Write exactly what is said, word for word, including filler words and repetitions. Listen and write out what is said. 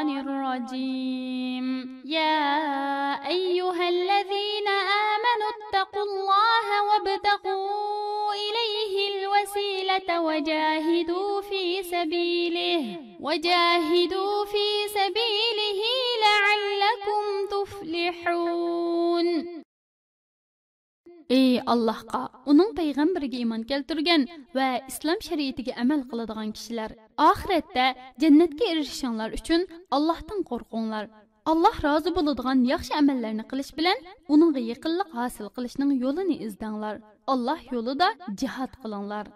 الرجيم. يا أيها الذين آمنوا اتقوا الله وابتغوا إليه الوسيلة وجاهدوا في سبيله، وجاهدوا في سبيله لعلكم تفلحون. ئى ئاللاھقا، ئۇنىڭ پەيغەمبىرىگە ئىمان كەلتۈرگەن ۋە ئىسلام شەرىئىتىگە ئەمەل قىلىدىغان كىشىلەر، ئاخىرەتتە جەننەتكە ئېرىشىشىڭلار ئۈچۈن ئاللاھتىن قورقۇڭلار. ئاللاھ رازى بولىدىغان ياخشى ئەمەللەرنى قىلىش بىلەن ئۇنىڭغا يېقىنلىق ھاسىل قىلىشنىڭ يولىنى ئىزدەڭلار. ئاللاھ يولىدا جىھاد قىلىڭلار.